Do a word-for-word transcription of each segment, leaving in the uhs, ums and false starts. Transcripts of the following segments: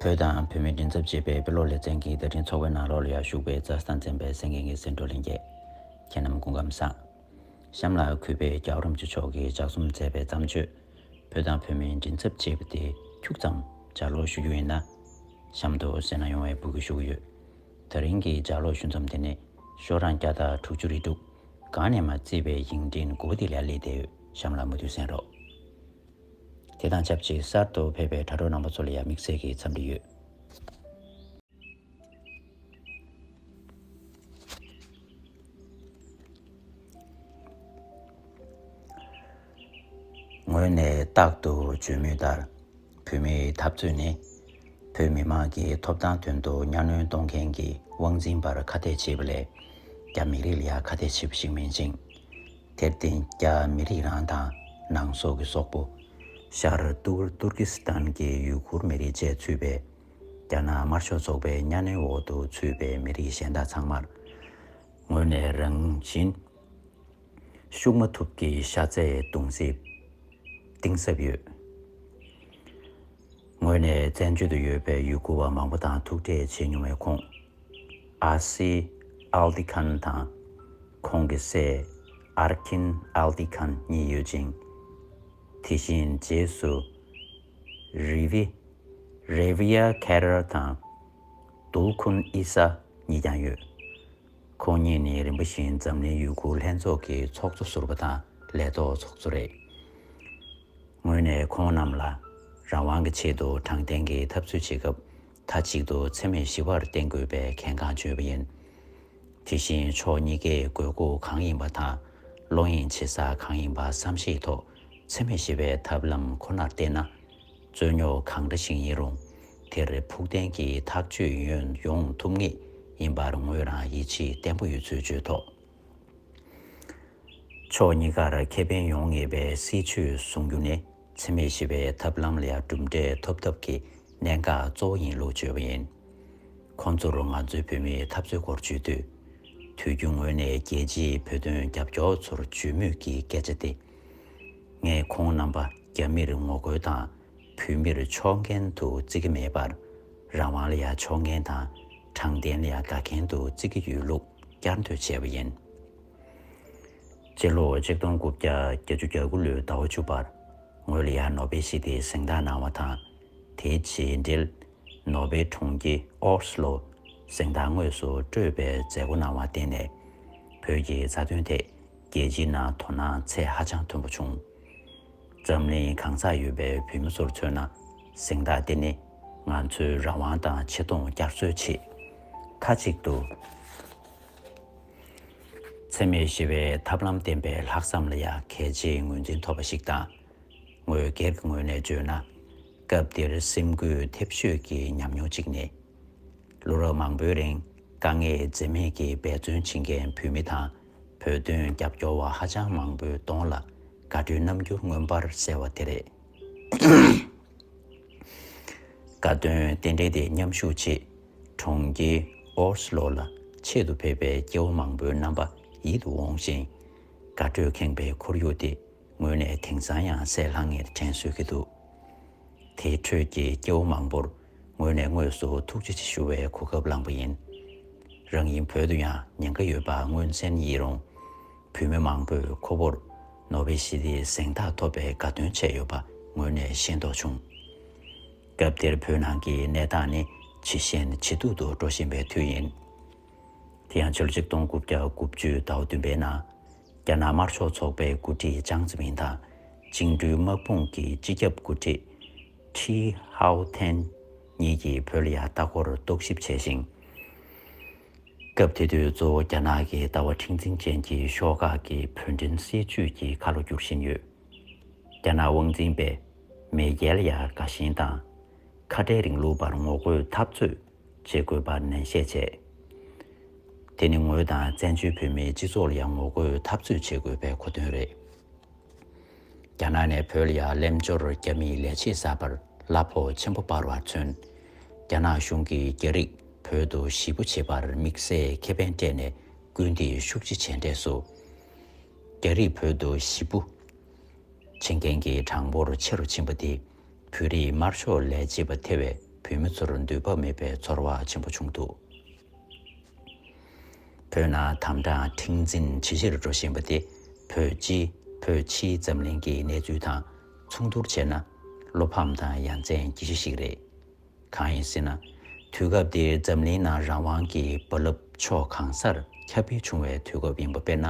བོད་དང་བོད་མིའི་མགྲིན་ཚབ་ཅེས་པའི་དཔེ་ཀློག་ལེ་ཚན་གྱི་བརྡ་འཕྲིན་ཚོགས་པའི་ནང་ལོགས་ལ་ཡང་ཞུགས་པའི་རྩྭ་ས་དང་འཛིན་པའི་གསན་མཁན་གྱི་གསན་གྲོགས་ལྷན་རྒྱས། ཁྱེད་རྣམས་སྐུ་ཁམས་བཟང་། གཤམ་ལ་གུས་པས་རྒྱལ་བ་རིན་པོ་ཆེ་མཆོག་གིས་ལྗགས་རྩོམ་མཛད་པའི་བརྩམས་ཆོས། བོད་དང་བོད་མིའི་མགྲིན་ཚབ་ཅེས་པ་དེ་ཁྱུག་ཙམ་ལྗགས་ཀློག་ཞུ་རྒྱུ་ཡིན་ན། གཤམ་དུ་གསན་གནང་ཡོང་བའི་འབོད་སྐུལ་ཞུ་གི་ཡོད། ད་རིང་གི་ལྗགས་ཀློག་ཞུ་མཚམས་དེ་ནི་ཤོག་གྲངས་བརྒྱ་དང་དྲུག་ཅུ་རེ་དྲུག་གང་ནས་མ་བརྩིས་པའི་ཡིག་འཕྲིན་དགུ་པ་དེ་ལ་སླེབས་བསྡད་ཡོད། གཤམ་ལ་མུ་མཐུད་གསན་རོགས། དེ་དང་ཆབས་ཅིག་གསར་དུ་ཕེབས་པའི་དྲ་གྲོགས་རྣམ་པ་ཚོ་ལ་ཡང་དམིགས་བསལ་གྱི་འཚམས་འདྲི་ཡོད། ངོས་ནས་རྟག་ཏུ་བརྗོད་མུས་ལྟར། བོད་མིའི་འཐབ་རྩོད་ནི། བོད་མི་མང་གི་ཐོབ་ཐང་དོན་དུ་གཉའ་གནོན་གཏོང་མཁན་གྱི་དབང་འཛིན་པར་ཁ་གཏད་བྱེད་པ་ལས། རྒྱ་མི་རིགས་ལ་ཡང་ཁ་གཏད་བྱེད་པ་ཞིག་མིན་ཞིང་། དེར་བརྟེན་རྒྱ་མི་རིགས་རང་དང་ནང་སོག་གི་སོག་པོ། ཤར་ཏུར་ཏུར་ཀི་སི་ཐན་གྱི་ཡུ་གུར་མི་རིགས་བཅས་ཚུད་པའི། རྒྱ་ནག་དམར་ཤོག་ཚོགས་པའི་གཉའ་གནོན་འོག་ཏུ་ཚུད་པའི་མི་རིགས་གཞན་དག་ཚང་མར། ངོས་ནས་རང་བཞིན་ཤུགས་མ་ཐུབ་ཀྱི་ཤ་ཚའི་གདུང་སེམས་གཏིང་ཟབ་ཡོད། ངོས་ནས་བཙན་བྱོལ་དུ་ཡོད་པའི་ཡུ་གུར་བ་མང་པོ་དང་ཐུག་འཕྲད་བྱེད་མྱོང་བའི་ཁོང་། ཨ་སི་ཨལ་ཏི་ཁན་དང་། ཁོང་གི་སྲས་ཨར་ཁིན་ཨལ་ཏི་ཁན་གཉིས་ཡོད་ཅིང་། དེ་བཞིན་རྗེས་སུ་རི་བི་རེ་བི་ཡ་ཁེ་རར་དང་། དུལ་ཁུན་ཨི་ས་གཉིས་ཀྱང་ཡོད། ཁོང་གཉིས་ནི་རིམ་པ་བཞིན་འཛམ་གླིང་ཡུ་གུར་ལྷན་ཚོགས་ཀྱི་ཚོགས་གཙོ་ཟུར་པ་དང་ལས་ཐོག་ཚོགས་གཙོ་རེད། ངོས་ནས་ཁོང་རྣམས་ལ་རང་དབང་གི་ཆེད་དུ་དྲང་བདེན་གྱི་འཐབ་རྩོད་བྱེད་སྐབས་མཐའ་གཅིག་ཏུ་འཚེ་མེད་ཞི་བར་བརྟེན་དགོས་པའི་གལ་འགངས་བརྗོད་པ་ཡིན། དེ་བཞིན་ཕྱོགས་གཉིས་ཀའི་དགོས་མཁོ་གང་ཡིན་པ་དང་བློ་གཡེང་བྱེད་ས་གང་ཡིན་པ་བསམ་ཤེས་ཐོག་འཚེ་མེད་ཞི་བའི་ཐབས་ལམ་ཁོ་ནར་བརྟེན་ན། རྩོད་རྙོག་གང་འདྲ་ཞིག་ཡིན་རུང་དེར་ཕུགས་བརྟན་གྱི་ཐག་གཅོད་ཡོང་ཡོང་ཐུབ་ངེས་ཡིན་པར་ངོས་རང་ཡིད་ཆེས་བརྟན་པོ་ཡོད་ཚུལ་བརྗོད་ཐོག་ཕྱོགས་གཉིས་ཀར་ཁེ་ཕན་ཡོང་ངེས་པའི་སྲིད་བྱུས་བཟུང་རྒྱུ་ནི་འཚེ་མེད་ཞི་བའི་ཐབས་ལམ་ལ་ཡང་གྲུབ་འབྲས་ཐོབ་ཐབས་ཀྱི་གནད་འགག་གཙོ་བོ་ཡིན་ལུགས་བརྗོད་པ་ཡིན། ཁོང་ཚོར་ང་ཚོའི་བོད་མིའི་འཐབ་རྩོད་སྐོར་བརྗོད་དུས། དུས་རྒྱུན་ངོས་ནས་རྒྱལ་སྤྱིའི་བོད་དོན་རྒྱབ་སྐྱོར་ཚོར་བརྗོད་མུས་ཀྱི་སྐད་ཆ་སྟེ། ངས་ཁོང་རྣམ་པ་རྒྱ་མིར་ངོ་རྒོལ་དང་བོད་མིར་ཕྱོགས་འགལ་དུ་བརྩི་གི་མེད་པར། རང་དབང་ལ་ཡང་ཕྱོགས་འགལ་དང་དྲང་བདེན་ལ་ཡང་དགའ་མཁན་དུ་བརྩི་གི་ཡོད་ལུགས་བསྐྱར་ཟློས་བྱས་པ་ཡིན། སྤྱི་ལོ་ཆིག་སྟོང་དགུ་བརྒྱ་བརྒྱད་ཅུ་གྱ་དགུ་ལོའི་ཟླ་བ་བཅུ་པར། ངོས་ལ་ཡང་ནོ་བེལ་ཞི་བདེའི་གཟེངས་རྟགས་གནང་བ་དང་། དེའི་རྗེས་འབྲེལ། ནོ་བེལ་གྲོང་ཁྱེར་ཨོ་སི་ལོ་གཟེངས་རྟགས་དངོས་སུ་སྤྲོད་པའི་མཛད་སྒོ་གནང་བར་བརྟེན་ནས། བོད་ཀྱི་རྩ་དོན་ཐད་རྒྱལ་སྤྱིའི་ནང་དོ་སྣང་ཚད་ཧ་ཅང་མཐོན་པོ་བྱུང་། འཛམ་གླིང་གང་སར་ཡོད་པའི་བོད་མི་ཚོར་མཚོན་ན། གཟེངས་རྟགས་དེ་ནི་ང་ཚོའི་རང་དབང་དང་ཆེ་མཐོང་བསྐྱར་གསོའི་ཆེད། མཐའ་གཅིག་ཏུ་འཚེ་མེད་ཞི་བའི་ཐབས་ལམ་བསྟན་པའི་ལྷག་བསམ་ལ་ཡང་གལ་ཆེའི་ངོས་འཛིན་ཐོབ་པ་ཞིག་དང་། ངོས་སྒེར་གྱི་ངོས་ནས་བརྗོད་ན། སྐབས་དེར་སེམས་འགུལ་ཐེབས་ཤོས་ཀྱི་ཉམས་མྱོང་གཅིག་ནི། ལོ་རབས་མང་པོའི་རིང་དཀའ་ངལ་འཛེམས་མེད་ཀྱིས་འབད་བརྩོན་བྱེད་མཁན་བོད་མི་དང་བོད་དོན་རྒྱབ་སྐྱོར་བ་ཧ་ཅང་མང་པོའི་གདོང་ལ་དགའ་སྤྲོའི་རྣམ་འགྱུར་མངོན་པར་གསལ་བ་དེ་རེད། དགའ་སྟོན་རྟེན་འབྲེལ་དེ་མཉམ་ཞུགས་ཆེད་གྲོང་ཁྱེར་ཨོ་སི་ལོ་ལ་ཆེད་དུ་ཕེབས་པའི་སྐྱེ་བོ་མང་པོའི་རྣམ་པ་ཡིད་དུ་འོང་ཞིང་། དགའ་སྤྲོས་ཁེངས་པའི་ཁོར་ཡུག་དེ་ངོས་ནས་དེང་སང་ཡང་གསལ་ལྷང་ངེར་དྲན་གསོས་ཀྱི་འདུག་དེའི་ཁྲོད་ཀྱི་སྐྱེ་བོ་མང་པོར་ངོས་ནས་དངོས་སུ་ཐུགས་རྗེ་ཆེ་ཞུ་བའི་གོ་སྐབས་བླངས་པ་ཡིན། རང་ཡུལ་བོད་དུ་ཡང་ཉེན་ཁ་ཡོད་པ་མངོན་གསལ་ཡིན་རུང་། བོད་མི་མང་པོས་ཁོ་བོར་ནོ་བེལ་ཞི་བདེའི་གཟེངས་རྟགས་ཐོབ་པའི་དགའ་སྟོན་བྱས་ཡོད་པ་ངོས་ནས་ཤེས་རྟོགས་བྱུང་། སྐབས་དེར་བོད་ནང་གི་གནས་སྟངས་ནི་ཇེ་ཞན་ཇེ་སྡུག་ཏུ་འགྲོ་བཞིན་པའི་དུས་ཡིན། དེ་ཡང་ཕྱི་ལོ་ཆིག་སྟོང་དགུ་བརྒྱ་དགུ་བཅུ་ཟླ་བ་བདུན་པའི་ནང་། རྒྱ་ནག་དམར་ཤོག་ཚོགས་པའི་འགོ་ཁྲིད་ཅང་ཙེ་མིན་དང་། བཅིངས་འགྲོལ་དམག་དཔུང་གི་སྤྱི་ཁྱབ་འགོ་ཁྲིད་ཁྲི་ཧའོ་ཐན་གཉིས་ཀྱིས་བོད་ལ་ཡང་ལྟ་སྐོར་རྟོག་ཞིབ་བྱས་ཤིང་། སྐབས་དེ་དུས་གཙོ་བོ་རྒྱ་ནག་གི་ལྟ་བ་མཁྲེགས་འཛིན་ཅན་གྱི་ཤོག་ཁག་གི་བོད་འཕྲིན་སྲིད་ཇུས་ཀྱི་ཁ་ལོ་བསྒྱུར་བཞིན་ཡོད། རྒྱ་ནག་དབང་འཛིན་པས་མེས་རྒྱལ་ལ་ཡང་དགའ་ཞེན་དང་། ཁ་བྲལ་རིང་ལུགས་པར་ངོ་རྒོལ་འཐབ་རྩོད་བྱེད་དགོས་པར་ནན་བཤད་བྱས། དེ་ནི་ངོས་དང་བཙན་བྱོལ་བོད་མིའི་སྤྱི་ཚོགས་ལ་ཡང་ངོ་རྒོལ་འཐབ་རྩོད་བྱེད་དགོས་པའི་གོ་དོན་རེད། རྒྱ་ནག་ནས་བོད་ལ་ཡང་གླེང་སྦྱོར་རྒྱ་མིས་ལས་བྱེད་གསར་པར་གླ་ཕོགས་ཆེན་པོ་སྤར་བར་མཚོན། རྒྱ་ནག་གཞུང་གིས་རྒྱ་རིགས་བོད་དུ་གཞིས་སྤོ་བྱེད་པར་དམིགས་བསལ་ཁེ་ཕན་སྤྲད་ནས་སྐུལ་འདེད་ཤུགས་ཆེ་བྱས་འབྲས་སུ། རྒྱ་རིགས་བོད་དུ་གཞིས་སྤོ་བྱེད་མཁན་གྱི་གྲངས་འབོར་ཆེ་རུ་ཕྱིན་པ་དེ། བོད་རིགས་དམར་ཤོག་ལས་བྱེད་པ་ཐེ་བའི་ ཡུལ་མི་ཚོར་འདུས་པ་མེད་པའི་ཚོར་བ་ཆེན་པོ་བྱུང་འདུག་བོད་ནང་དམ་དྲག་ཁྲིམས་འཛིན་ཇེ་ཆེར་འགྲོ་བཞིན་པ་དེ་བོད་སྤྱི་བོད་ཕྱིའི་འཛམ་གླིང་གི་གནས་ཚུལ་དང་མཚུངས་བསྡུར་བྱས་ན་བློ་ཕམ་དང་ཡ་མཚན་སྐྱེ་གཞི་ཞིག་རེད། གང་ཡིན་ཟེར་ན། དུས་སྐབས་འདིར་འཛམ་གླིང་ནང་རང་དབང་གི་རྦ་རླབས་ཕྱོགས་གང་སར་ཁྱབ་སྤེལ་བྱུང་བའི་དུས་སྐབས་ཡིན་པ། དཔེར་ན།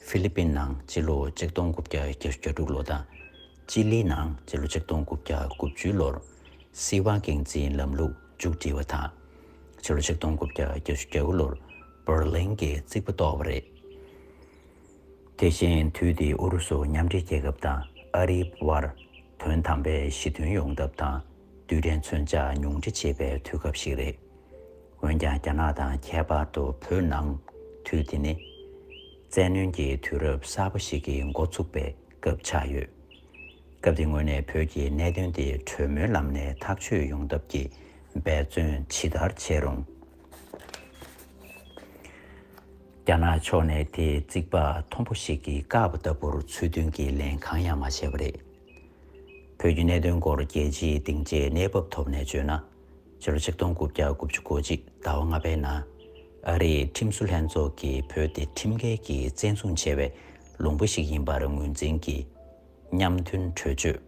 ཧྥི་ལི་པིན་ནང་སྤྱི་ལོ་ཆིག་སྟོང་དགུ་བརྒྱ་བརྒྱད་ཅུ་གྱ་དྲུག་ལོ་དང་། ཅི་ལི་ནང་སྤྱི་ལོ་ཆིག་སྟོང་དགུ་བརྒྱ་དགུ་བཅུ་ལོར་སྲིད་དབང་སྒེར་འཛིན་ལམ་ལུགས་མཇུག་སྒྲིལ་བ་དང་། ཕྱི་ལོ་ཆིག་སྟོང་དགུ་བརྒྱ་བརྒྱད་ཅུ་གྱ་དགུ་ལོར་འབར་ལིན་གྱི་རྩིག་པ་གཏོར་བ་རེད། དེ་བཞིན་དུས་དེའི་ཨུ་རུ་སུ་མཉམ་འབྲེལ་རྒྱལ་ཁབ་དང་ཨ་རིའི་དབར་དོན་དམ་པའི་ཞི་མཐུན་ཡོང་ཐབས་དང་རྡུལ་ཕྲན་མཚོན་ཆ་ཉུང་འཕྲི་བྱེད་པའི་དུས་སྐབས་ཤིག་རེད། འོན་ཀྱང་རྒྱ་ནག་དང་ཁྱད་པར་དུ་བོད་ནང་དུས་དེ་ནི་བཙན་གནོན་གྱི་དུས་རབས་གསར་པ་ཞིག་གི་འགོ་ཚུགས་པའི་སྐབས་ཆགས་ཡོད། སྐབས་དེའི་ངོས་ནས་བོད་ཀྱི་གནད་དོན་དེ་གྲོས་མོལ་ལམ་ནས་ཐག་གཅོད་ཡོང་ཐབས་ཀྱི་འབད་བརྩོན་ཇི་ལྟར་བྱས་རུང་། རྒྱ་ནག་ཕྱོགས་ནས་དེའི་རྩིག་པ་མཐོན་པོ་ཞིག་གིས་བཀག་པ་ལྟ་བུར་ཚུལ་མཐུན་གྱི་ལན་གང་ཡང་མ་བྱས་པ་རེད། བོད་ཀྱི་གནད་དོན་སྐོར་རྒྱལ་སྤྱིའི་སྡིངས་ཆའི་གནས་བབ་ཐོག་ནས་བརྗོད་ན། ཕྱི་ལོ་ཆིག་སྟོང་དགུ་བརྒྱ་དགུ་བཅུ་གོ་གཅིག་ཟླ་བ་ལྔ་པའི་ནང་ཨ་རིའི་ཁྲིམས་བཟོ་ལྷན་ཚོགས་ཀྱིས་བོད་དེ་ཁྲིམས་འགལ་གྱིས་བཙན་བཟུང་བྱས་པའི་ལུང་པ་ཞིག་ཡིན་པར་ངོས་འཛིན་གྱིས། མཉམ་མཐུན་གྲོས་ཆོད།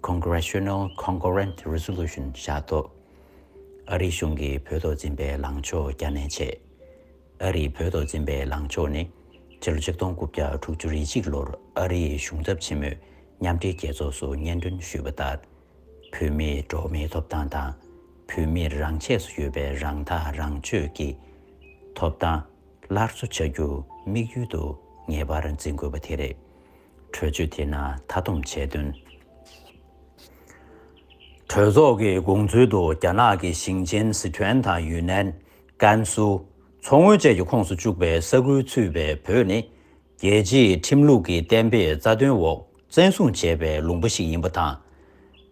Congressional Concurrent Resolution བཞག་ཐོག་ཨ་རིའི་གཞུང་གིས་བོད་ཐོག་འཛིན་པའི་ལངས་ཕྱོགས་བསྐྱར་ནན་བྱས། ཨ་རིས་བོད་ཐོག་འཛིན་པའི་ལངས་ཕྱོགས་ནི་ཕྱི་ལོ་ཆིག་སྟོང་དགུ་བརྒྱ་དྲུག་ཅུ་རེ་གཅིག་ལོར་ཨ་རིའི་གཞུང་ཚབ་ཆེན་མོས་མཉམ་འབྲེལ་རྒྱལ་ཚོགས་སུ་སྙན་སྒྲོན་ཞུས་པ་ལྟར། བོད་མིའི་འགྲོ་བ་མིའི་ཐོབ་ཐང་དང་། བོད་མིར་རང་ཆས་སུ་ཡོད་པའི་རང་ཐག་རང་གཅོད་ཀྱི་ཐོབ་ཐང་སླར་གསོ་བྱ་རྒྱུ་དམིགས་ཡུལ་དུ་ངེས་པར་འཛིན་དགོས་པ་དེ་རེད། གྲོས་ཆོད་དེ་ནང་མཐའ་སྡོམ་བྱས་དོན། གྲོས་ཚོགས་ཀྱི་དགོངས་ཚུལ་དུ་རྒྱ་ནག་གི་ཞིང་ཆེན་སི་ཁྲོན་དང་ཡུན་ནན། ཀན་སུའུ། མཚོ་སྔོན་བཅས་ཀྱི་ཁོངས་སུ་བཅུག་པའི་ས་ཁུལ་ཚུད་པའི་བོད་ནི། རྒྱལ་སྤྱིའི་ཁྲིམས་ལུགས་ཀྱི་གཏན་འབེབས་རྩ་དོན་འོག་བཙན་བཟུང་བྱས་པའི་ལུང་པ་ཞིག་ཡིན་པ་དང་།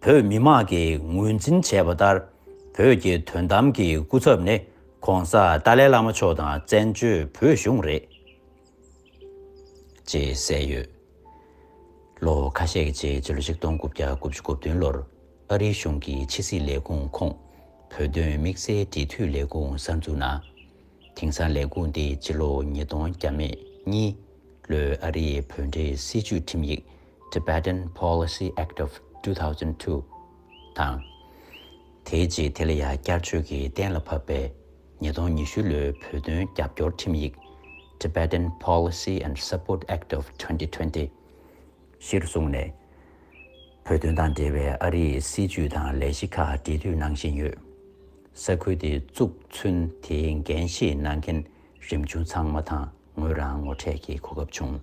བོད་མི་མང་གིས་ངོས་འཛིན་བྱས་པ་ལྟར། བོད་ཀྱི་དོན་དམ་གྱི་སྐུ་ཚབ་ནི་༧གོང་ས་ཏཱ་ལའི་བླ་མ་མཆོག་དང་བཙན་བྱོལ་བོད་གཞུང་རེད། ཅེས་གསལ་ཡོད། ལོ་ཁ་ཤས་ཀྱི་རྗེས་ཕྱི་ལོ་ཆིག་སྟོང་དགུ་བརྒྱ་དགུ་བཅུ་གོ་བདུན་ལོར་ཨ་རིའི་གཞུང་གི་ཕྱི་སྲིད་ལས་ཁུངས་ཁོངས་བོད་དོན་དམིགས་བསལ་འབྲེལ་མཐུད་ལས་ཁུངས་གསར་འཛུགས་གནང་། དེང་སང་ལས་ཁུངས་འདི་སྤྱི་ལོ་ཉིས་སྟོང་བརྒྱ་མེད་གཉིས་ལོའི་ཨ་རིའི་བོད་འབྲེལ་སྲིད་བྱུས་ཁྲིམས་ཡིག་Tibetan Policy Act of two thousand two དང་། དེའི་རྗེས་དེ་ལ་ཡང་བསྐྱར་བཅོས་ཀྱིས་གཏན་ལ་ཕབ་པའི་ཉིས་སྟོང་ཉི་ཤུ་ལོའི་བོད་དོན་རྒྱབ་སྐྱོར་ཁྲིམས་ཡིག Tibetan Policy and Support Act of twenty twenty གཞིར་བཟུང་ནས། བོད་དོན་དང་འབྲེལ་བའི་ཨ་རིའི་སྲིད་བྱུས་དང་ལས་གཞི་ཁག་འབྲེལ་མཐུད་གནང་བཞིན་ཡོད། ས་ཁུལ་དེ་བཙུགས་ཚུན་དེའི་འགན་བཞེས་གནང་མཁན་རིམ་བྱུང་ཚང་མ་དང་ངོས་རང་ངོ་འཕྲད་ཀྱི་གོ་སྐབས་བྱུང་།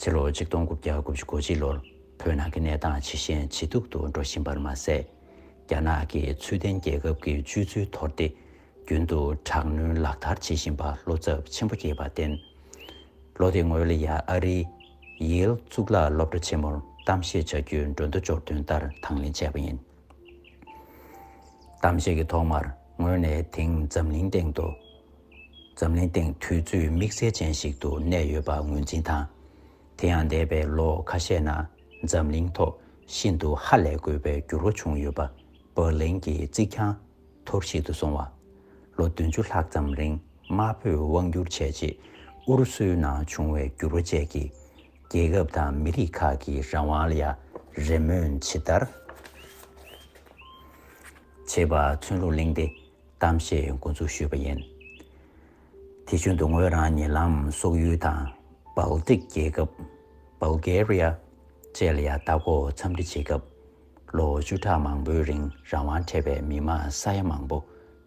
ཕྱི་ལོ་ཆིག་སྟོང་དགུ་བརྒྱ་དགུ་བཅུ་གོ་གཅིག་ལོར་བོད་ནང་གི་གནས་སྟངས་ཇེ་ཞན་ཇེ་སྡུག་ཏུ་འགྲོ་བཞིན་པར་མ་ཟད། རྒྱ་ནག་གིས་ཚུལ་ལྡན་རྒྱལ་ཁབ་ཀྱི་སྤྱོད་ཚུལ་དོར་ཏེ། རྒྱུན་དུ་དྲག་གནོན་ལག་བསྟར་བྱེད་བཞིན་པ་བློ་འཚབ་ཆེན་པོ་སྐྱེས་པར་བརྟེན། ལོ་དེའི་སྔོན་ལ་ཡང་ཨ་རིའི་ཡེལ་གཙུག་ལག་སློབ་གྲྭ་ཆེན་མོར་གཏམ་བཤད་བྱ་རྒྱུའི་མགྲོན་བརྡ་འབྱོར་དོན་ལྟར་དང་ལེན་བྱས་པ་ཡིན། གཏམ་བཤད་ཀྱི་ཐོག་མར་ངོས་ནས་དེང་འཛམ་གླིང་སྟེང་དུ། འཛམ་གླིང་སྟེང་དུས་ཚོད་དམིགས་བསལ་ཅན་ཞིག་ཏུ་གནས་ཡོད་པ་ངོས་འཛིན་དང་། དེ་ཡང་འདས་པའི་ལོ་ཁ་ཤས་ནང་འཛམ་གླིང་ཐོག་ཤིན་ཏུ་ཧ་ལས་དགོས་པའི་འགྱུར་བ་བྱུང་ཡོད་པ། འབར་ལིན་གྱི་རྩིག་གྱང་འཐོར་ཞིག་ཏུ་སོང་བ། ལོ་བདུན་ཅུ་ལྷག་ཙམ་རིང་དམར་པོས་དབང་བསྒྱུར་བྱས་རྗེས་ཨུ་རུ་སུའི་ནང་བྱུང་བའི་འགྱུར་བ་བཅས་ཀྱིས་རྒྱལ་ཁབ་དང་མི་རིགས་ཁག་གི་རང་དབང་ལ་ཡང་རེ་སྨོན་ཇི་ལྟར་བྱེད་པ་ཚུན་ལུགས་གླེང་སྟེ་གཏམ་བཤད་འགོ་འཛུགས་ཞུས་པ་ཡིན། དེ་བཞིན་དུ་ངོས་རང་ཉེ་ལམ་སོག་ཡུལ་དང་སྦལ་ཏིག་རྒྱལ་ཁབ། Bulgaria བཅས་ལ་ཡང་ལྟ་སྐོར་འཚམས་འདྲི་བྱེད་སྐབས། ལོ་བཅུ་ཕྲག་མང་པོའི་རིང་རང་དབང་འཕྲད་པའི་མི་དམངས་ས་ཡ་མང་པོ་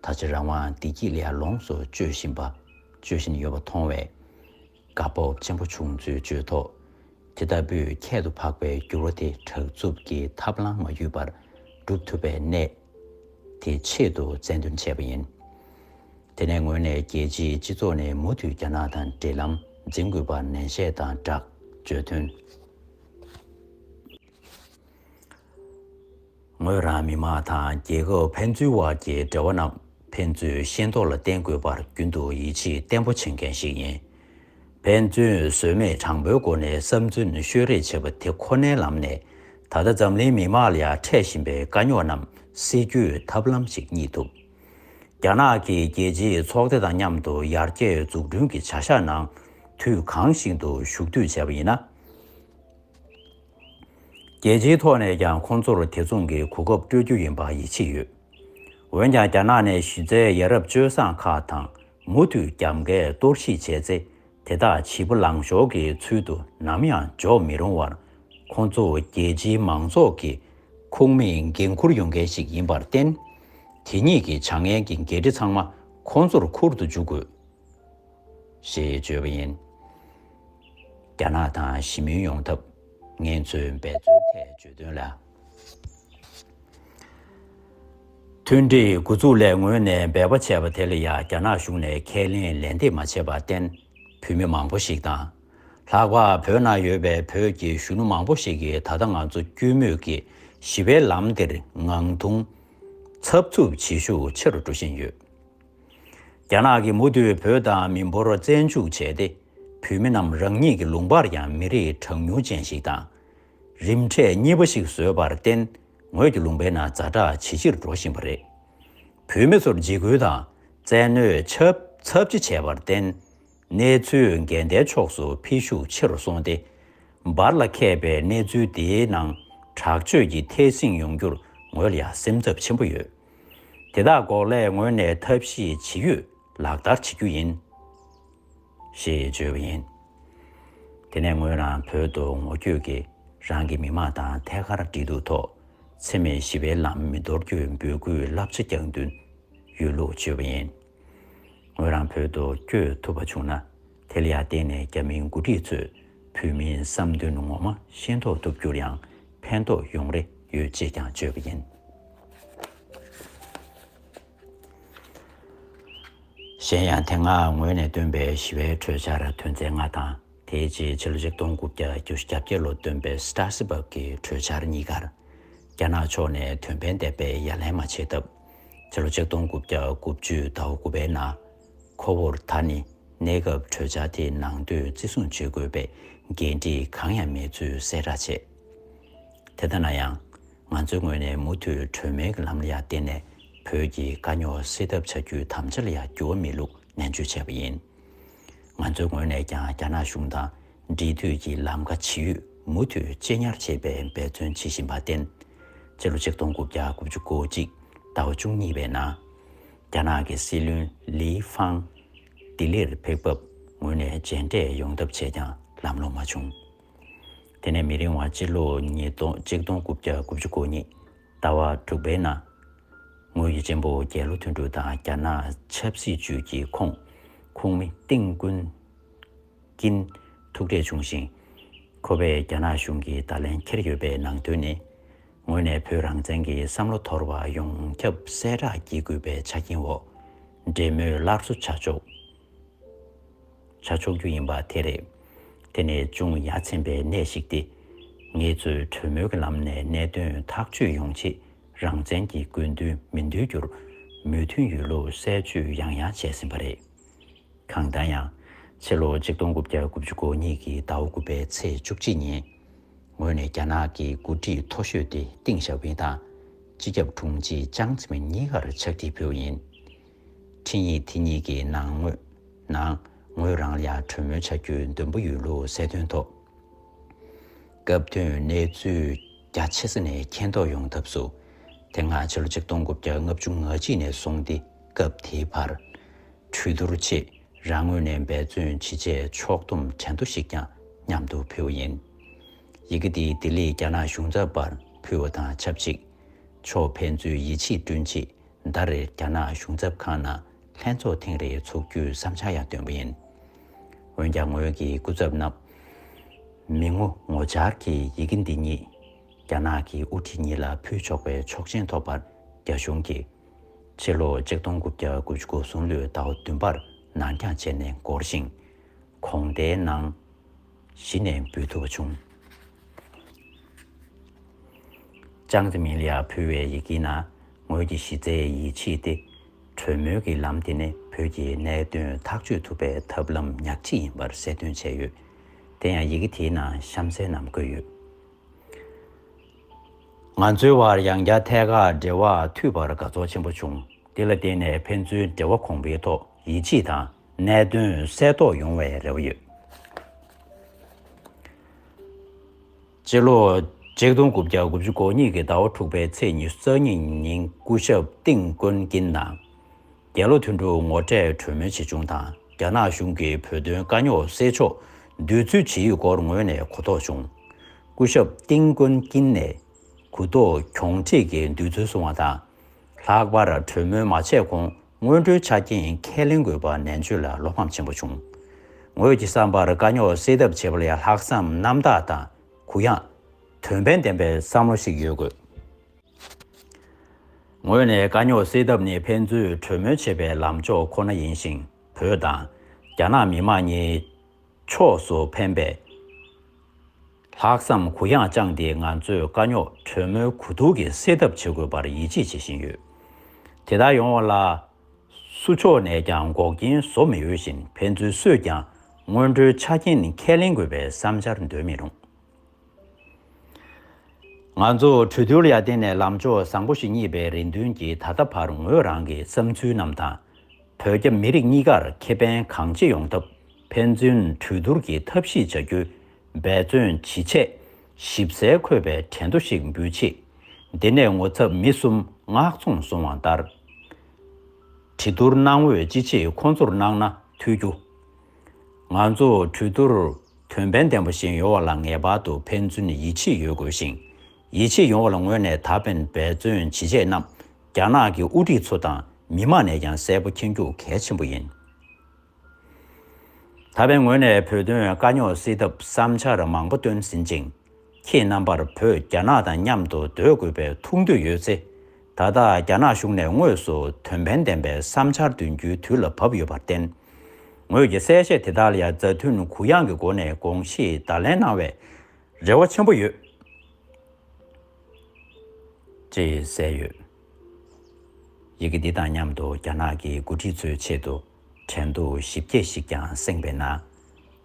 ད་ཆ་རང་དབང་བདེ་སྐྱིད་ལ་ཡང་ལོངས་སུ་སྤྱོད་བཞིན་པ། སྤྱོད་བཞིན་ཡོད་པ་མཐོང་བས། དགའ་སྤོབས་ཆེན་པོ་བྱུང་ཚུལ་བརྗོད་ཐོག་དེ་ལྟ་བུའི་ཁྱད་དུ་འཕགས་པའི་འགྱུར་བ་དེ་དྲག་རྩུབ་ཀྱི་ཐབས་ལམ་མ་ཡོད་པར་སྒྲུབ་ཐུབ་པའི་གནད་དེ་ཆེད་དུ་རྩལ་འདོན་བྱས་པ་ཡིན། དེ་ནས་ངོས་ནས་རྒྱལ་སྤྱིའི་སྤྱི་ཚོགས་ནས་མུ་མཐུད་རྒྱ་ནག་དང་འབྲེལ་ལམ་འཛིན་དགོས་པར་ནན་བཤད་དང་སྦྲགས་བརྗོད་དོན། ངོས་རང་མི་དམངས་དང་རྒྱལ་ཁབ་ཕན་ཚུན་དབར་གྱི་འབྲེལ་བ་རྣམས་ཕན་ཚུན་ཤེས་རྟོགས་ལ་བརྟེན་དགོས་པར་རྒྱུན་དུ་ཡིད་ཆེས་བརྟན་པོ་བྱེད་མཁན་ཞིག་ཡིན། ཕན་ཚུན་ཟོལ་མེད་དྲང་པོའི་སྒོ་ནས་བསམ་ཚུལ་ཤོད་རེས་བྱེད་པ་དེ་ཁོ་ནའི་ལམ་ནས་ད་ལྟ་འཛམ་གླིང་མི་དམངས་ལ་ཡང་འཕྲད་བཞིན་པའི་དཀའ་རྙོག་རྣམས་ སེལ་རྒྱུའི་ཐབས་ལམ་ཞིག་རྙེད་ཐུབ། རྒྱ་ནག་གིས་རྒྱལ་སྤྱིའི་ཚོགས་སྡེ་དང་མཉམ་དུ་ཡར་རྒྱས་འཛུགས་སྐྲུན་གྱི་བྱ་གཞག་ནང་དུས་གང་ཞིག་ཏུ་ཞུགས་འཐུས་བྱས་པ་ཡིན་ན། རྒྱལ་སྤྱིའི་ཐོག་ནས་ཀྱང་ཁོང་ཚོར་དེ་མཚུངས་ཀྱི་གོ་སྐབས་སྤྲོད་རྒྱུ་ཡིན་པ་ཡིད་ཆེས་ཡོད། འོན་ཀྱང་རྒྱ་ནག་ནས་གཞི་རྩའི་ཡ་རབས་སྤྱོད་བཟང་ཁག་དང་མུ་མཐུད་རྒྱབ་འགལ་གཏོར་བཤིག་བྱས་ཚེ། དེ་དག་བྱིས་པ་ལང་ཤོར་གྱི་ཚུལ་དུ་ནམ་ཡང་འཇོག་མི་རུང་བར། ཁོང་ཚོ་རྒྱལ་སྤྱིའི་མང་ཚོགས་ཀྱི་ཁུངས་མེད་འགན་འཁུར་ཡོང་མཁན་ཞིག་ཡིན་པར་བརྟེན། དེ་ཉིད་ཀྱི་བྱ་ངན་གྱི་འགན་འཁྲི་ཚང་མ་ཁོང་ཚོར་འཁུར་དུ་འཇུག་དགོས། ཞེས་བརྗོད་པ་ཡིན། རྒྱ་ནག་དང་ཞི་མོལ་ཡོང་ཐབས་ངལ་རྩོལ་འབད་བརྩོན་ཐད་བརྗོད་དོན་ལ། མཐུན་སྒྲིལ་འགོ་འཛུགས་ལས་ངོས་ནས་འབད་པ་བྱས་པ་དེ་ལ་ཡང་རྒྱ་ནག་གཞུང་ནས་ཁས་ལེན་ལན་འདེབས་མ་བྱས་པར་བརྟེན། བོད་མི་མང་པོ་ཞིག་དང་། ལྷག་པར་བོད་ནང་ཡོད་པའི་བོད་ཀྱི་གཞོན་ནུ་མང་པོ་ཞིག་གིས་ད་ལྟ་ང་ཚོ་དཀྱུས་མོས་ཀྱི་ཞི་བའི་ལམ་འདིར་ངང་ཐུང་འཚབ་འཚུབ་བྱེད་ཤུགས་ཆེ་རུ་འགྲོ་བཞིན་ཡོད། རྒྱ་ནག་གིས་མུ་མཐུད་བོད་དང་མི་འབོར་བཙན་འཇུག་བྱས་ཏེ། བོད་མི་རྣམས་རང་ཉིད་ཀྱི་ལུང་པར་ཡང་མི་རིགས་གྲངས་ཉུང་ཅན་ཞིག་དང་། རིམ་གྲས་གཉིས་པ་ཞིག་བཟོས་པར་བརྟེན། ངོས་ཀྱི་ལུང་པའི་ནང་ཛ་དྲག་ཇེ་ཆེར་འགྲོ་བཞིན་པ་རེད། བོད་མི་ཚོར་འཇིགས་སྐུལ་དང་བཙན་གནོན་ཚབས་ཚབས་ཆེ་བྱས་པར་བརྟེན། གནས་ཚུལ་འགལ་ཟླའི་ཕྱོགས་སུ་འཕེལ་ཤུགས་ཆེ་རུ་སོང་སྟེ། བར་ལ་འཁེལ་པའི་གནས་ཚུལ་དེའི་ནང་དྲག་སྤྱོད་ཀྱི་ཐེ་ཚིམ་ཡོང་རྒྱུར་ངོས་ལ་ཡང་སེམས་འཚབ་ཆེན་པོ་ཡོད། དེ་དག་འགོག་སླད་ངོས་ནས་ཐབས་ཤེས་ཇི་ཡོད་ལག་བསྟར་བྱེད་རྒྱུ་ཡིན། ཞེས་བརྗོད་པ་ཡིན། དེ་ནས་ངོས་རང་བོད་དུ་ངོ་བསྐྱོད་ཀྱིས་རང་གི་མི་མང་དང་ཐད་ཀར་འབྲེལ་གཏུག་ཐོག་འཚེ་མེད་ཞི་བའི་ལམ་མི་དོར་རྒྱུའི་འབོད་སྐུལ་བསླབ་བྱ་རྒྱག་འདུན་ཡོད་ལུགས་བརྗོད་པ་ཡིན། ངོས་རང་བོད་དུ་བསྐྱོད་ཐུབ་པ་བྱུང་ན། དེ་ལ་ཡང་བརྟེན་ནས་རྒྱ་མིའི་འགོ་ཁྲིད་ཚོས་བོད་མིའི་བསམ་འདུན་ངོ་མ་ཤེས་རྟོགས་ཐུབ་རྒྱུར་ཡང་ཕན་ཐོགས་ཡོང་རེ་ཡོད་ཅེས་ཀྱང་བརྗོད་པ་ཡིན། གཞན་ཡང་དེ་སྔ་ངོས་ནས་བཏོན་པའི་ཞི་བའི་གྲོས་འཆར་དོན་ཚན་ལྔ་དང་། དེའི་རྗེས་ཕྱི་ལོ་ཆིག་སྟོང་དགུ་བརྒྱ་བརྒྱད་ཅུ་གྱ་བརྒྱད་ལོ་བཏོན་པའི་སི་ཏྲ་སི་བྷག་གི་གྲོས་འཆར་གཉིས་ཀར་རྒྱ་ནག་ཕྱོགས་ནས་དོན་ཕན་ལྡན་པའི་ཡ་ལན་མ་བྱས་སྟབས། ཕྱི་ལོ་ཆིག་སྟོང་དགུ་བརྒྱ་དགུ་བཅུ་ཟླ་བ་དགུ་པའི་ནང་ཁོ་བོར་ད་ནི་གནས་སྐབས་གྲོས་འཆར་དེ་ནང་དོན་བརྩི་སྲུང་བྱེད་དགོས་པའི་འགན་འཁྲི་གང་ཡང་མེད་ཚུལ་གསལ་བསྒྲགས་བྱས། དེ་ལྟ་ན་ཡང་། ང་ཚོའི་ངོས་ནས་མུ་མཐུད་གྲོས་མོལ་གྱི་ལམ་ལ་ཡང་བརྟེན་ནས་བོད་ཀྱི་དཀའ་རྙོག་སེལ་ཐབས་བྱ་རྒྱུའི་དམ་བཅའ་ལ་ཡང་འགྱུར་བ་མེད་ལུགས་ནན་བརྗོད་བྱས་པ་ཡིན། ང་ཚོའི་ངོས་ནས་ཀྱང་རྒྱ་ནག་གཞུང་དང་འབྲེལ་མཐུད་ཀྱི་ལམ་ཁ་ཇི་ཡོད་མུ་མཐུད་གཅེས་ཉར་བྱེད་པའི་འབད་བརྩོན་བྱེད་བཞིན་པར་བརྟེན། ཕྱི་ལོ་ཆིག་སྟོང་དགུ་བརྒྱ་དགུ་བཅུ་གོ་གཅིག་ཟླ་བ་བཅུ་གཉིས་པའི་ནང་། རྒྱ་ནག་གི་སྲིད་བློན་ལི་ཧྥང་ལྡི་ལིར་ཕེབས་སྐབས་ངོས་ནས་མཇལ་འཕྲད་ཡོང་ཐབས་བྱས་ཀྱང་ལམ་ལྷོང་མ་བྱུང་། དེ་ནས་མི་རིང་བར་སྤྱི་ལོ་ཉིས་སྟོང་ཆིག་སྟོང་དགུ་བརྒྱ་དགུ་བཅུ་གོ་གཉིས་ཟླ་བ་དྲུག་པའི་ནང་། ངོས་ཀྱི་གཅེན་པོ་རྒྱལ་ལོ་དོན་གྲུབ་དང་རྒྱ་ནག་ཆབ་སྲིད་ཅུས་ཀྱི་ཁོངས་ཁོངས་མི་ཏིང་ཀུན་ཀིན་ཐུག་འཕྲད་བྱུང་ཞིང་། ཁོ་པས་རྒྱ་ནག་གཞུང་གིས་བརྡ་ལན་འཁྱེར་ཡོད་པའི་ནང་དོན་ནི། ངོས་ནས་བོད་རང་བཙན་གྱི་བསམ་བློ་དོར་བ་ཡོངས་ཁྱབ་གསལ་བསྒྲགས་བགྱིད་དགོས་པའི་ཆ་རྐྱེན་འོག་འབྲེལ་མོལ་སླར་གསོ་བྱ་ཆོག་བྱ་ཆོག་རྒྱུ་ཡིན་པ་དེ་རེད། དེ་ནི་ཅུང་ཡ་མཚན་པའི་གནས་ཤིག་སྟེ། ངེད་ཚོས་གྲོས་མོལ་གྱི་ལམ་ནས་གནད་དོན་ཐག་གཅོད་ཡོང་ཆེད་རང་བཙན་གྱི་དགོས་འདུན་མི་འདུལ་རྒྱུར་མོས་མཐུན་ཡོད་ལུགས་གསལ་བརྗོད་ཡང་ཡང་བྱས་ཟིན་པ་རེད། གང་ལྟར་ཡང་། ཕྱི་ལོ་ཆིག་སྟོང་དགུ་བརྒྱ་དགུ་བཅུ་གོ་གཉིས་ཀྱི་ཟླ་བ་དགུ་པའི་ཚེས་བཅུ་གཅིག་ཉིན། ངོས་ནས་རྒྱ་ནག་གི་འགོ་ཁྲིད་མཐོ་ཤོས་ཏེ་ཏིང་ཞའོ་ཕིང་དང་སྤྱི་ཁྱབ་དྲུང་ཆེ་ཅང་ཙེ་མིན་གཉིས་ཀར་ཕྱག་བྲིས་ཕུལ་བ་ཡིན། འཕྲིན་ཡིག་དེ་གཉིས་ཀྱི་ནང་ངོས་ནང་ངོས་རང་ལ་ཡང་གྲོས་མོལ་བྱ་རྒྱུའི་འདུན་པ་ཡོད་ལུགས་གསལ་སྟོན་ཐོག་སྐབས་དོན་གནས་ཚུལ་རྒྱ་ཆེ་ས་ནས་མཁྱེན་རྟོགས་ཡོང་ཐབས་སུ། དེ་སྔ་ཕྱི་ལོ་ཆིག་སྟོང་དགུ་བརྒྱ་ལྔ་བཅུ་ང་གཅིག་ནས་བཟུང་སྟེ་སྐབས་དེའི་བར། གྲོས་བསྡུར་ཆེད་རང་ངོས་ནས་འབད་བརྩོན་ཇི་བྱས་ཕྱོགས་བསྡོམས་དྲན་ཐོ་ཞིག་ཀྱང་མཉམ་དུ་ཕུལ་བ་ཡིན། ཡི་གེ་འདི་ལྡི་ལི་རྒྱ་ནག་གཞུང་ཚབ་པར་ཕུལ་བ་དང་ཆབས་ཅིག་ཕྱོགས་ཕན་ཚུན་ཡིད་ཆེས་བསྐྲུན་ཆེད་ཟླ་རེར་རྒྱ་ནག་གཞུང་ཚབ་ཁང་ནང་ལྷན་ཚོགས་ཐེངས་རེ་ཚོགས་རྒྱུའི་བསམ་འཆར་ཡང་བཏོན་པ་ཡིན། འོན་ཀྱང་ངོས་ཀྱི་སྐུ་ཚབ་རྣམས་མི་ངོ་ངོ་བཅར་གྱིས་ཡི་གེ་འདི་ཉིད་རྒྱ་ནག་གི་དབུ་ཁྲིད་གཉིས་ལ་ཕུལ་ཆོག་པའི་ཆོག་མཆན་ཐོབ་པར་རྒྱ་གཞུང་གིས། ཕྱི་ལོ་ཆིག་སྟོང་དགུ་བརྒྱ་དགུ་བཅུ་གོ་གསུམ་ལོའི་ཟླ་བ་བདུན་པར་ནར་འགྱངས་བྱས་ནས་འགོར་ཞིང་། དགོང་དག་ནང་གཞི་ནས་འབུད་ཐུབ་པ་བྱུང་། ཅང་ཙེ་མིན་ལ་ཕུལ་བའི་ཡི་གེའི་ནང་ངོས་ཀྱི་གཞི་རྩའི་ཡིད་ཆེས་ཏེ། གྲོས་མོལ་གྱི་ལམ་དེ་ནི་བོད་ཀྱི་གནད་དོན་ཐག་གཅོད་ཐུབ་པའི་ཐབས་ལམ་ཉག་གཅིག་ཡིན་པར་གསལ་སྟོན་བྱས་ཡོད། དེ་ཡང་ཡི་གེ་དེའི་ནང་གཤམ་གསལ་རྣམས་བཀོད་ཡོད། ང་ཚོའི་བར་ཡང་བསྐྱར་ཐད་ཀར་འབྲེལ་བ་མཐུད་པར་དགའ་ཚོར་ཆེན་པོ་བྱུང་། དེ་ལ་བརྟེན་ནས་ཕན་ཚུན་འབྲེལ་བ་གོང་འཕེལ་ཐོག་ཡིད་ཆེས་དང་གནད་དོན་གསལ་རྟོགས་ཡོང་བའི་རེ་བ་ཡོད། སྤྱི་ལོ་ཆིག་སྟོང་དགུ་བརྒྱ་དགུ་བཅུ་གོ་གཉིས་ཀྱི་ཟླ་བ་དྲུག་པའི་ཚེས་ཉི་ཤུ་རྩ་གཉིས་ཉིན་སྐུ་ཞབས་ཏིང་ཀུན་ཀིན་དང་། རྒྱལ་ལོ་དོན་གྲུབ་ངོ་འཕྲད་གྲོས་མོལ་བྱེད་བྱུང་དང་། རྒྱ་ནག་གཞུང་གིས་བོད་དོན་དཀའ་རྙོག་སེལ་ཕྱོགས་འདོད་ཚུལ་ཇི་ཡོད་སྐོར་ངོས་ནས་གོ་རྟོགས་བྱུང་། སྐུ་ཞབས་ཏིང་ཀུན་ཀིན་ནས་གུ་དོག་གྱོང་ཁྲིད་ཀྱི་འདོད་ཚུལ་གསུངས་བ་དང་། ལྷག་པར་གྲོས་མོལ་མ་བྱས་གོང་སྔོན་འགྲོའི་ཆ་རྐྱེན་ཁས་ལེན་དགོས་པ་ནན་བརྗོད་ལ་བློ་ཕམ་ཆེན་པོ་བྱུང་། ངོས་ཀྱི་བསམ་པར་དཀའ་རྙོག་སེལ་ཐབས་བྱེད་པ་ལ་ལྷག་བསམ་རྣམ་དག་དང་གུ་ཡངས། དོན་ཕན་ལྡན་པའི་བསམ་བློ་ཞིག་ཡོད་དགོས། ངོས་ནས་དཀའ་རྙོག་སེལ་ཐབས་ནི་ཕན་ཚུན་གྲོས་མོལ་བྱེད་པའི་ལམ་ཕྱོགས་ཁོ་ན་ཡིན་ཞིང་། བོད་དང་རྒྱ་ནག་མི་དམངས་གཉིས་ཕྱོགས་སུ་ཕན་པའི་ལྷག་བསམ་གུ་ཡངས་བཅངས་ཏེ། ང་ཚོས་དཀའ་རྙོག་གྲོས་མོལ་གོ་བསྡུར་གྱིས་སེལ་ཐབས་བྱེད་དགོས་པར་ཡིད་ཆེས་བྱེད་བཞིན་ཡོད། དེ་ལྟར་ཡོང་བ་ལ་སུ་ཕྱོགས་ནས་ཀྱང་འགོག་རྐྱེན་བཟོ་མི་འོས་ཤིང་། ཕན་ཚུན་སུས་ཀྱང་སྔོན་འགྲོའི་ཆ་རྐྱེན་ཁས་ལེན་དགོས་པའི་བསམ་འཆར་འདོན་མི་རུང་། ང་ཚོ་གྲོས་བསྡུར་ལ་བརྟེན་ནས་ལམ་ཕྱོགས་བཟང་པོ་ཞིག་རྙེད་པའི་རེ་འདུན་གྱིས། ད་ལྟ་བར་ངོས་རང་གི་བསམ་ཚུལ་རྣམས་དང་། བོད་རྒྱ་མི་རིགས་གཉིས་ཀར་ཁེ་ཕན་གང་ཆེ་ཡོང་ཐབས་ཕན་ཚུན་གྲོས་བསྡུར་གྱིས་ཐབས་ཤེས་བྱ་རྒྱུའི་འབད་བརྩོན་ཇི་ཆེ་ཞིབ་གསལ་འཁོད་པའི་དྲན་ཐོ་ཞིག་འབུལ་ཆེད། འདི་ནས་ངོ་ཚབ་མི་གསུམ་མངགས་ཚོང་སོང་བ་ལྟར། གྲོས་བསྡུར་གནང་འོས་ཅི་ཆེ་ཁོང་ཚོར་གནང་ན་ཐུགས་རྒྱུ། ང་ཚོ་གྲོས་བསྡུར་དོན་ཕན་ལྡན་པ་ཞིག་ཡོང་བ་ལ་ངེས་པར་དུ་ཕན་ཚུན་ཡིད་ཆེས་ཡོད་དགོས་ཤིང་། ཡིད་ཆེས་ཡོང་བ་ལ་ངོས་ནས་ད་ཕན་འབད་བརྩོན་ཇི་བྱས་རྣམས་རྒྱ་ནག་གི་དབུ་ཁྲིད་ཚོ་དང་མི་མང་ནས་ཀྱང་གསལ་པོ་མཁྱེན་རྒྱུ་གལ་ཆེན་པོ་ཡིན། ད་ཕན་ངོས་ནས་བོད་དོན་དཀའ་རྙོག་སེལ་ཐབས་བསམ་འཆར་མང་པོ་བཏོན་ཟིན་ཅིང་། ཁྱེད་རྣམ་པར་བོད་རྒྱ་ནག་དང་མཉམ་དུ་སྡོད་དགོས་པའི་ཐུགས་འདོད་ཡོད་ཚེ། ད་ལྟ་རྒྱ་ནག་གཞུང་ནས་དངོས་སུ་དོན་ཕན་ལྡན་པའི་བསམ་འཆར་འདོན་རྒྱུའི་དུས་ལ་བབ་ཡོད་པར་བརྟེན། ངོས་ཀྱི་གསལ་བཤད་དེ་དག་ལ་ཡང་མཛའ་མཐུན་གུ་ཡངས་ཀྱི་སྒོ་ནས་དགོངས་གཞི་བརྡ་ལན་གནང་བའི་རེ་བ་ཆེན་པོ་ཡོད། ཅེས་གསལ་ཡོད། ཡི་གེ་འདི་དང་མཉམ་དུ་རྒྱ་ནག་གི་འགོ་ཁྲིད་ཚོའི་ཆེད་དུ་དྲན་ཐོ་ཞིབ་རྒྱས་ཤིག་ཀྱང་གསན་པས་ན།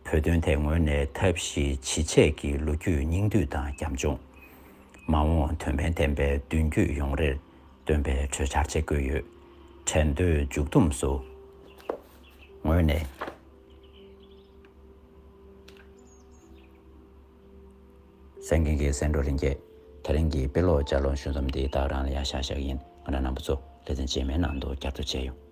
བོད་དོན་ཐད་ངོས་ནས་ཐབས་ཤེས་ཇི་བྱས་ཀྱི་ལོ་རྒྱུས་སྙིང་བསྡུས་དང་རྒྱབ་ལྗོངས། མ་འོངས་དོན་ཕན་ལྡན་པའི་མདུན་སྐྱོད་ཡོང་རེར་སྟོན་པའི་གྲོས་འཆར་ཆེད་བཀོད་ཡོད། དྲན་ཐོའི་མཇུག་བསྡོམས་སུ། ངོས་ནས། གསན་མཁན་གྱི་སེང་འབྲོག་རིན་རྒྱས། དེ་རིང་གི་དཔེ་ཀློག་ལྗགས་ཀློག་ཞུ་མཚམས་འདི་ད་རང་ལ་ཡང་བཞག་བཞག་ཡིན། ང་རང་རྣམ་པ་ཚོ་ལེ་ཚན་རྗེས་མའི་ནང་དུ་བསྐྱར་དུ་མཇལ་ཡོང་།